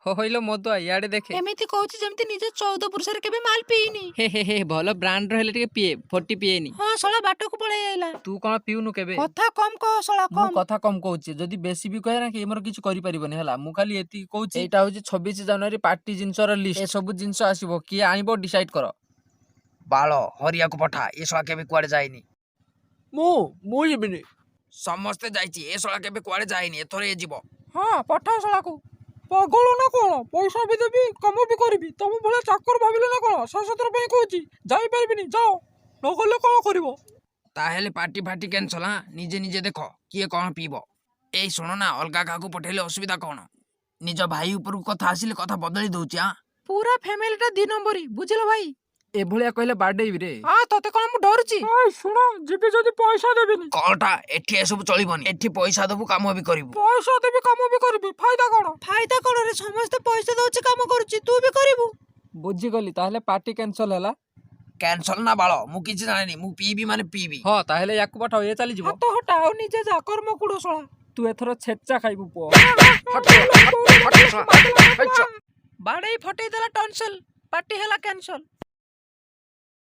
ହଇଲୋ ମଦୁଆ, ଇଆଡେ ଦେଖେ। ଏମିତି କହୁଛି ଯେମିତି ନିଜ 14 ପୁରୁଷରେ କେବେ ମାଲ ପିଇନି। ହେ ହେ ହେ, ଭଲ ବ୍ରାଣ୍ଡର ହେଲେ ଟିକେ ପିଏ, ଫୋଟି ପିଏନି। ହଁ ଶଳା, ବାଟକୁ ପଳେଇ ଆଇଲା। ତୁ କଣ ପିଉନୁ କେବେ? କଥା କମ କହ ଶଳା। ମୁଁ କମ। କଥା କମ କହୁଛି, ଯଦି ବେଶୀ ବି କହେ ନା କି ମୋର କିଛି କରିପାରିବନି ହେଲା। ମୁଁ ଖାଲି ଏତିକି କହୁଛି, ଏଇଟା ହଉଛି 26 ଜାନୁଆରୀ ପାର୍ଟି ଜିନିଷର ଲିଷ୍ଟ। ଏସବୁ ଜିନିଷ ଆସିବ, କିଏ ଆଣିବ ଡିସାଇଡ୍ କର। ବାଳ, ହରିଆକୁ ପଠା, ଏ ଶଳା କେବେ କୁଆଡେ ଯାଇନି। ମୁଁ ଯିବିନି। ସମସ୍ତେ ଯାଇଛି, ଏ ଶଳା କେବେ କୁଆଡେ ଯାଇନି, ଏଥର ଏ ଯିବ। ହଁ, ପଠାଅ ଶଳାକୁ। ପାଗଳ ନା କଣ? ପଇସା ବି ଦେବି, କାମ ବି କରିବି। ତମ ଭଳିଆ ଚାକର ଭାବିଲେ ନା କଣ? ଶେଷଥର ପାଇଁ କହୁଛି, ଯାଇପାରିବିନି, ଯାଅ। ନ ଗଲେ କଣ କରିବ? ତାହେଲେ ପାର୍ଟି ଫାର୍ଟି କ୍ୟାନସଲ। ହଁ, ନିଜେ ନିଜେ ଦେଖ କିଏ କଣ ପିଇବ। ଏଇ ଶୁଣ ନା, ଅଲଗା କାହାକୁ ପଠେଇଲେ ଅସୁବିଧା କଣ? ନିଜ ଭାଇ ଉପରକୁ କଥା ଆସିଲେ କଥା ବଦଳି ଦଉଛି। ଆଁ। ପୁରା ଫ୍ୟାମିଲିଟା ଦି ନମ୍ବରୀ, ବୁଝିଲ ଭାଇ? ଏଭଳିଆ କହିଲେ ବାଡେଇବି ରେ। ହଁ, ତତେ କଣ ମୁଁ ଡରୁଛି? ଏଇ ଶୁଣ, ଯିବି ଯଦି ପଇସା ଦେବିନି। କଣଟା? ଏଠି ଏସବୁ ଚଳିବନି। ଏଠି ପଇସା ଦବୁ, କାମ ବି କରିବୁ। ପଇସା ଦେବି, କାମ ବି କରିବି, ଫାଇଦା କଣ? ଫାଇଦା କଣ ରେ? ସମସ୍ତେ ପଇସା ଦଉଛି, କାମ କରୁଛି, ତୁ ବି କରିବୁ। ବୁଝିଗଲି, ତାହେଲେ ପାର୍ଟି କ୍ୟାନସଲ ହେଲା। କ୍ୟାନସଲ ନା ବାଳ, ମୁଁ କିଛି ଜାଣିନି। ମୁଁ ପିଇବି ମାନେ ପିଇବି। ହଁ, ତାହେଲେ ୟାକୁ ପଠାଅ, ଏ ଚାଲିଯିବ। ହାତ ହଟା ଆଉ ନିଜେ ଯା, କର୍ମ କୁଡ ଶଳା। ତୁ ଏଥର ଛେଚା ଖାଇବୁ ପୁଅ। ହଟ, ହଟ, ହଟ ଶଳା, ହଟ ଶଳା। ବାଡେଇ ଫଟେଇ ଦେଲା ଟନସଲ, ପାର୍ଟି ହେଲା କ୍ୟାନସଲ।